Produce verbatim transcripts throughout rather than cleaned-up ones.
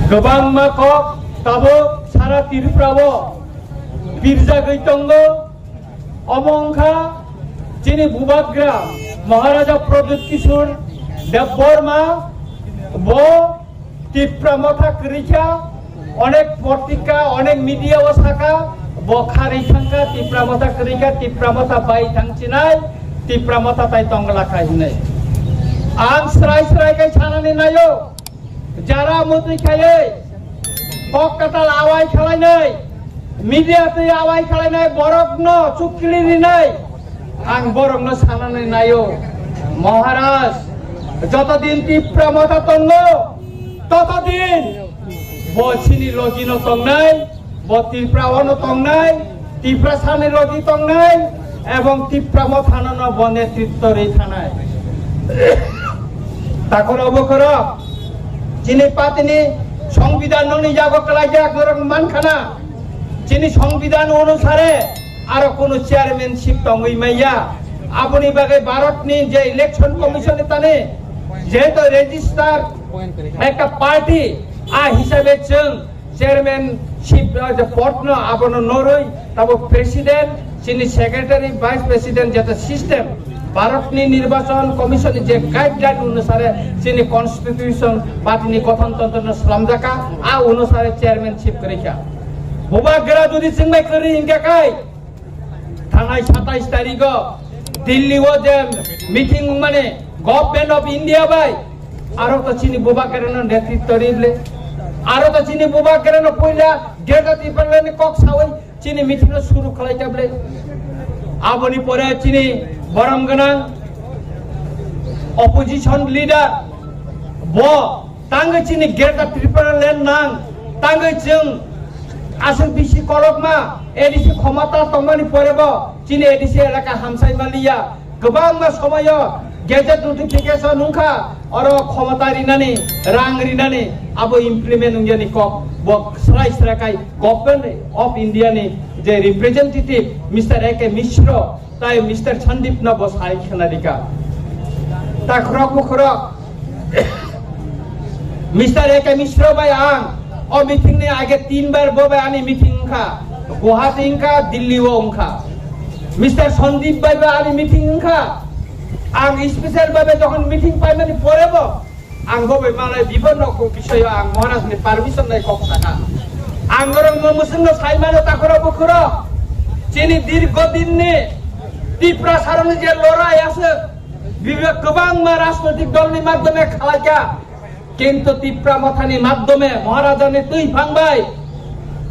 Kwbangma kok tabuk sara Tripura o birjagwi tongo. Omo wngkha chini bubagra Maharaja Pradyut Kishore Debbarma, bo Tipra Motha kwrwi kha, onek potrika, onek media o saka, bo kharwi thangkha, Tipra Motha kwrwi kha, Tipra Motha bai thangchinai, Tipra Motha tai tongla kha hinwi. Ang srai srai khe sanani naio, jara mutwi khaiwi, kok kwtal awai khalainai, media twi awai khalainai, borokno chukli rinai, ang borokno sanani naio, Maharaj, jotodin Tipra Motha tongo, totodin bo chini logino tongnai, bo Tripura ono tongnai, Tiprasani logi tongnai, ebong Tipra Mothano no bo netritto rwi thanai. Takhoro bukhoro chini party ni songbidan noni yago kwlaijak norok mankhana. Chini songbidan onusare aro kunu chairmanship tongwi maya. Aboni bagwi Bharat ni je election commission ni tani jehetu register ekta party, a hisabe chwng chairmanship, uh, je pod no abono norwi tabo president, chini secretary, vice president jeta system Bharat ni nirbachon commission ni je guideline onusare chini constitution party ni gothon tontro no slamjaka, a onusare chairmanship kwrwi kha. Bubagra jodi chwngbai kwrwi hinkha kai, thanai satais tarigo Delhi o je meeting wngmani Government of India bai, aro to chini bubagra no netritto rible, aro to chini bubagra no poila Greater Tipraland ni kok sawi chini meeting no suru khlai table. Aboni pore chini borom gwnang opposition leader bo tangwi chini Greater Tipraland nang, tangwi chwng aswk bisi kolokma A D C khomota tongmani porebo chini A D C elaka hamsai maliya. Kwbangma somoyo gazette notification wngkha, oro khomota rinani, rang rinani, abo implement wngyani kok bo srai srai kai Government of India ni je representative Mister A K Mishra tai Mister Sandeep no bo sai khna rika. Takhorok bukhorok Mister A K Mishra bai ang o meeting ni age tin bar bo bai ani meeting wngkha, Guwahati wngkha, Delhi o wngkha. Mister Sandeep bai bai ani meeting wngkha. Ang special bai bai jokhon meeting paimani pore bo ang bo bai malai bibonno ko bisoyo ang Maharaj ni permission nai kok saka. Ang norok mo musung no sai mano takhoro bukhoro. Chini dirgho din ni Tiprasa rok ni je lorai ase, bibek kwbangma rajnoitik dol ni madhyome khalaikha. Kintu Tipra Mothani madhyome Maharajani twi phang bai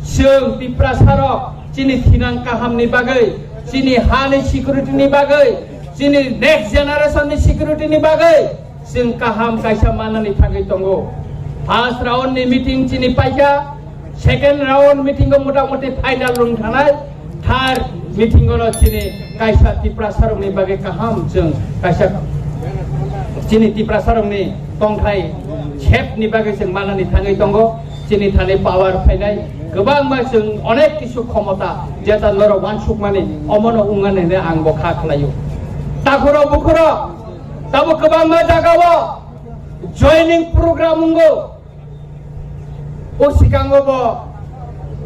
chwng Tiprasarok chini thinang kahamni bagwi, chini hani security ni bagwi, chini next generation ni security ni bagwi chwng kaham kaisa manani thangwi tongo. First round ni meeting chini paikha, second round meeting o mota moti final rung thanai, third meeting o no chini kaisa Tiprasarokni bagwi kaham chwng kaisa chini Tiprasarokni tongthai sep ni bagwi chwng manani thangwi tongo. Chini thani power phainai kwbangma chwng onek kisu khomota jeta norok wansukmani omono wngmani hwnwi ang bo kha khlaio. Takhoro bukhoro tabo kwbangma jagao joining program wngo. O sikango bo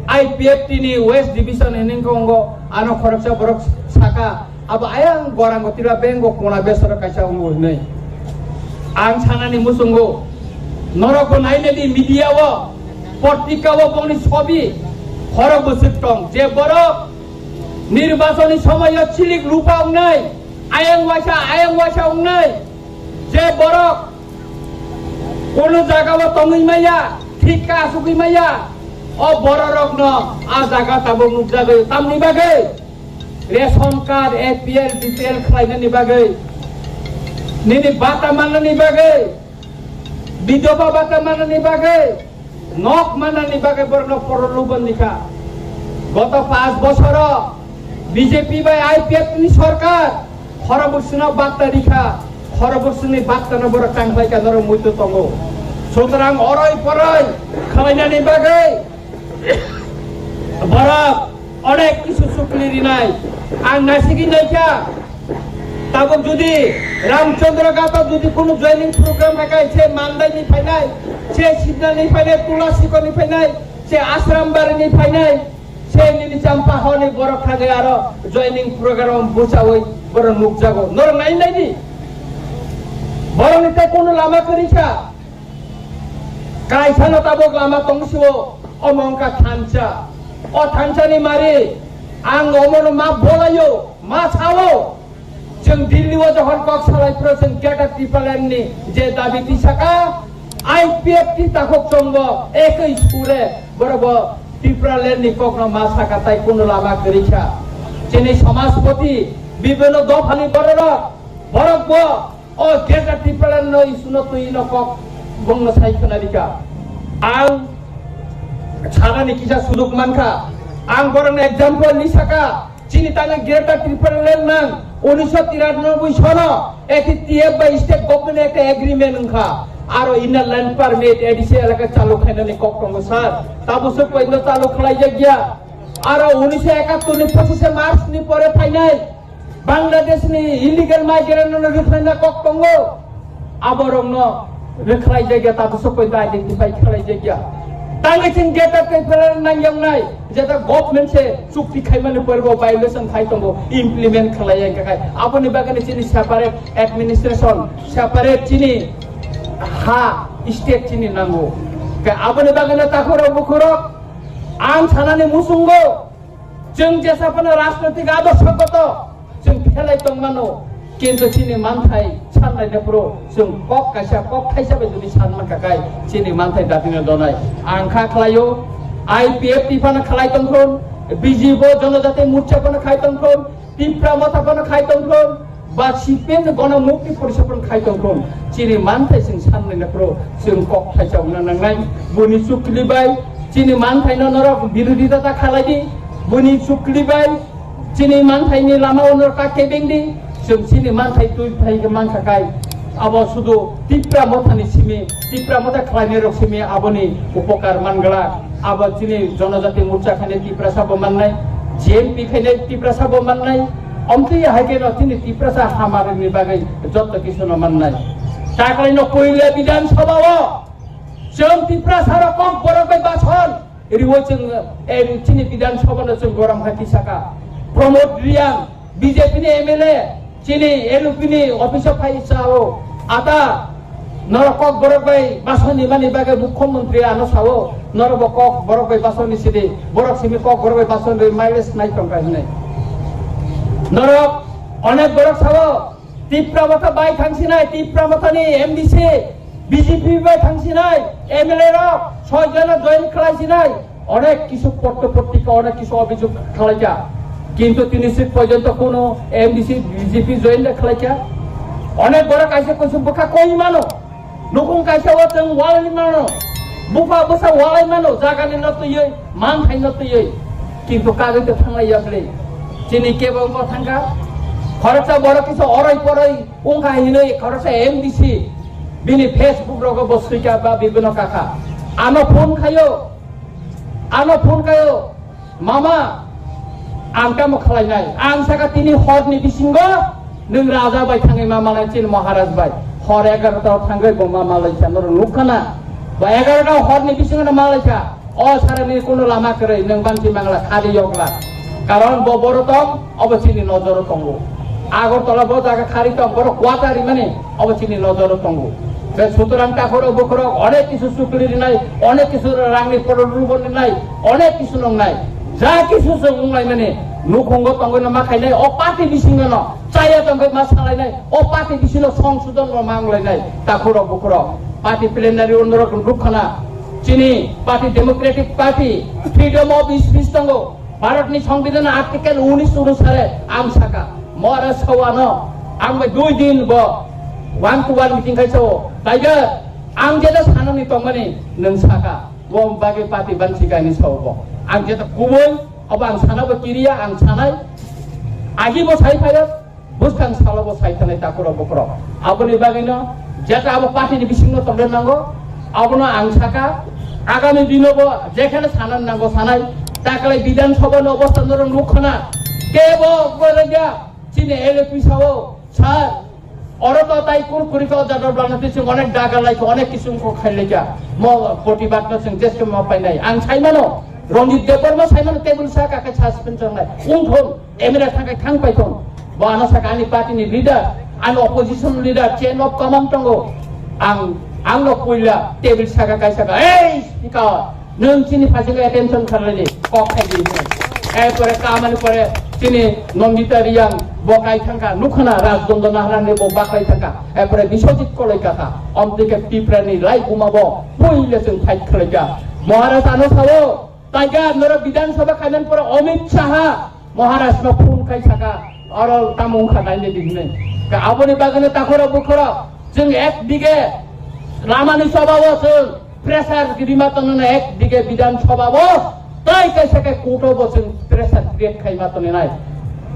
I P F T ni West Division hinwi wngkha, ano khoroksa borok saka, abo ayang Gorang Gotira Bank o kona besaro kaisa wngo hinwi. Ang sanani muchungo, norok bo nainai di media o, potrika o bongni sobi, khorok bwswk tong, je borok nirbachoni somoyo chilik lupa wngnai, ayang waisa, ayang waisa wngnai, je borok Kunu jaga o tongwi maya, thik ka asugwi maya. O bororokno a jaga tabuk nukjagwi tamni bagwi, ration card, A P L, B P L khlainani bagwi, nini bata mannani bagwi, bidoba bata mannani bagwi, nok mannani bagwi borokno porolubon dikha. Goto panch bosoro B J P bai I P F ni sorkar Khorokbwswkno batta rikha, khorokbwswkni battano borok tangkhlaikha, norok muitu tongo. Sutrang oroi poroi khlainani bagwi borok onek kisu sukli rinai. Ang nasigwi naikha, Tabuk jodi Ramchandra Ghat o jodi kunu joining program hai khe, se Mandai ni phainai, se Sibnal ni phainai, Tulasikon ni phainai, se Ashram Bari ni phainai, se nini Champa hor ni borok thangwi aro joining program buchawi borok nukjago. Norok nai nai di. Borok ni tei kunu lama kwrwi kha. Kaisano tabuk lama tong sio, omo wngkha thansa. O thansa ni mari, ang omono ma bolaio, ma sao. Chwng Delhi o johon kok salai phuru chwng Greater Tipraland ni je dabi tisaka, I P F T takhuk chwngbo ekoi sure borok bo Tipraland ni kokno ma saka tai kunu lama kwrwi kha. Chini samajpati bibhinno dophani bororok, borok bo o Greater Tipraland no issue no twi no kok bongno sai khna rikha. Ang sanani kisa suduk mankha. Ang borokno example ni saka. Chini tangwi Greater Tipraland nang, unisho tiranoboi sono A T T F bai state government ekta agreement wngkha. Aro inner line permit A D C elaka chalu khainani kok tongo sir. Tabuk swk poito chalu khlai jak ya. Aro unisho ekattor ni pochishe March ni pore phainai Bangladesh ni illegal migrant no rwkhlaina kok tongo. Aborokno rwkhlai jak ya, tabuk swk poito identify khlai jak ya. Tangwi chwng Greater Tipraland nang yang nai, jeta government se chukti khaimani pore bo violation khai tongo, implement khlai ya khai. Aboni bagwi chini separate administration, separate chini ha state chini nango. Khe aboni bagwi takhurok bukhurok ang sanani muchungo. Chwng jesa phano rajnoitik adorshogoto chwng phelai tongmano, kintu chini manthai sannaina phuru chwng kok kaisa, kok thaisa bai jodi san mankha khai chini manthai datino donai. Ang kha khlaio, I P F T phano khlai tongthun, B J P Jonojati Morcha phano khai tongthun, Tipra Motha phano khai tongthun, ba C P M ni Gona Mukti Porishad khai tongthun, chini manthai chwng sannaina phuru chwng kok thaisa wngna nangnai. Boni chukli bai chini manthaino norok birodita ta khalai di, boni chukli bai chini manthaini lama o norok ta kebeng di, chwng chini manthai twi phai khe mankha kai. Abo sudu Tipra Mothani simi, Tipra Motha khlainai rok simi aboni upokar mangla. Abo chini Jonojati Morcha khainai Tiprasa bo mannai, J M P khainai Tiprasa bo mannai. Omtwi hai khe no chini Tiprasa hamarni bagwi jotto kisu no mannai. Taklai no puila Bidhan Sabha o chwng Tiprasa rok kok borok bai bason. Riwo chwng, eh, chini Bidhan Sabha no chwng gorom kha tisaka. Pramod Reang, B J P ni M L A, chini L U P ni office o phai sao. Ata, norok kok borok bai bason ni mani bagwi Mukhyamantri ano sao. Norok bo kok borok bai bason ni sidi. Borok simi kok borok bai bason ri mileage nai tongkha hinai. Norok onek borok sao. Tipra Motha bai thangsinai, Tipra Mothani M D C, B J P bai thangsinai, M L A rok, soi jona join khlaisinai, onek kisu potto pottika, onek kisu obhijog khlaikha. Kintu tini sik porjonto kono M D C, B J P join da khlaikha. Onek borok kaisa kusu bwkha koi mano. Nukung kaisa o chwng walai mano, bupha bwsa walai mano, jagani no twiwi, manthai no twiwi, kintu kagwi to thanglai ya bwle. Chini kebo wngkha thangkha, khoroksa borok kisa oroi poroi wngkha hinwi khoroksa M D C bini Facebook rogo bo swika ba bibino kakha. Ano phone khayo, ano phone khayo, Mama, ang tamo khlainai? Ang saka tini horni bisingo nwng raja bai thangwi ma malai chini Maharaj bai. Hor egarota o thangwi bo ma malai cha, norok nukha na? Bo egarota horni bisingo no malai cha. O sarani kuno lama kwrwi, nwng banchi mangla, khadi yokla. Karon bo boro tong, obo chini nojoro tongo. Agartala bo jaga khari tong, borok quarter rimani, obo chini nojoro tongo. Be sutorang takhoro bokhorok onek kisu chukli rinai, onek kisu rangni porol rubon rinai, onek kisu nongnai. Ja kisu se wnglaimani, nukhungo tongwi no ma khainai, o party bisingo no chaya tongwi ma salainai, o party bisingo songsodon no ma wnglainai, takhoro bokhorok. Party plenary o norok rwkha na, chini party Democratic Party, freedom of speech tongo. Bharatni Songbidanni Article unis onusare ang saka, Maharaj Chauhano ang bai dui din bo one to one meeting khai sao. Tiger, ang jeta sanani tongmani nwng saka, bo bagwi party bansi kaini sao bo. Ang jeta kubui, obo ang sana bo kiriya, ang sanai. Agi bo sai phaio, Bwskang salo bo sai thanai takhurok bukhurok. Aboni bagwino jeta abo party ni bisingno tongna nango, abono ang saka, agami dino bo jekhane sana nango sanai, taklai Bidhan Sabha ni obostha norok nukha na, kebo gorega chini L A P sao, Sir, oro to tai kur kuri ko jador bana te chwng onek daga lai ko, onek kisum ko khai lai ka. Mo protibad no chwng jeske mo pai nai. Ang sai mano, Ranjit Debbarma sai mano table saka ka suspension nai. Ung thong, M L A thang kai thang pai thong. Bo ano saka ani party ni leader, ani opposition leader, chain of command tongo. Ang, ang no puila table saka kai saka, "Ei, speaker, nwng chini phaisingno attention kharlai di, kok khai di." Erpore kamani pore chini Nandita Reang bo kai thangkha, nukhana Rajdondo Naharani bo baklai thangkha. Erpore Biswajit Koloika kha, omtike Tiprani lai buma bo puila chwng fight khlaikha. Maharaj ano sao, taiga norok Bidhan Sabha khaimani pore Amit Shah Maharaj no phone khai saka, oro tamo wngkha naini di hinwi. Ka aboni bagwino takhoro bukhoro chwng ek bighe lamani sobao chwng pressure rima tongnai, ek bighe Bidhan Sabha bo tai kaisa khe court o bo chwng pressure create khaima tongnai.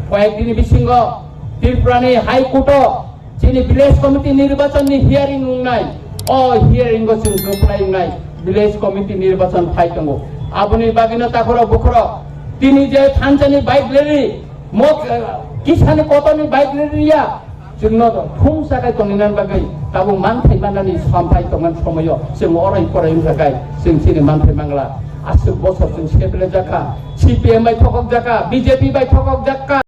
Koyek dini bisingo Tripurani High Court o chini village committee nirbachon ni hearing wngnai. O hearing o chwng kwplai wngnai, village committee nirbachon phai tongo. Aboni bagwino takhoro bukhoro tini je thansani bike rally, mok, eh, kisani kotorni bike rally ya, chwngno thumsa khe tongna bagwi tabuk manthai manani samphai tongna somoyo chwng orai porai wngkha khe chwng chini manthai mangla. Aswk bosor chwng seple jakha, C P M bai thokok jakha, B J P bai thokok jakha.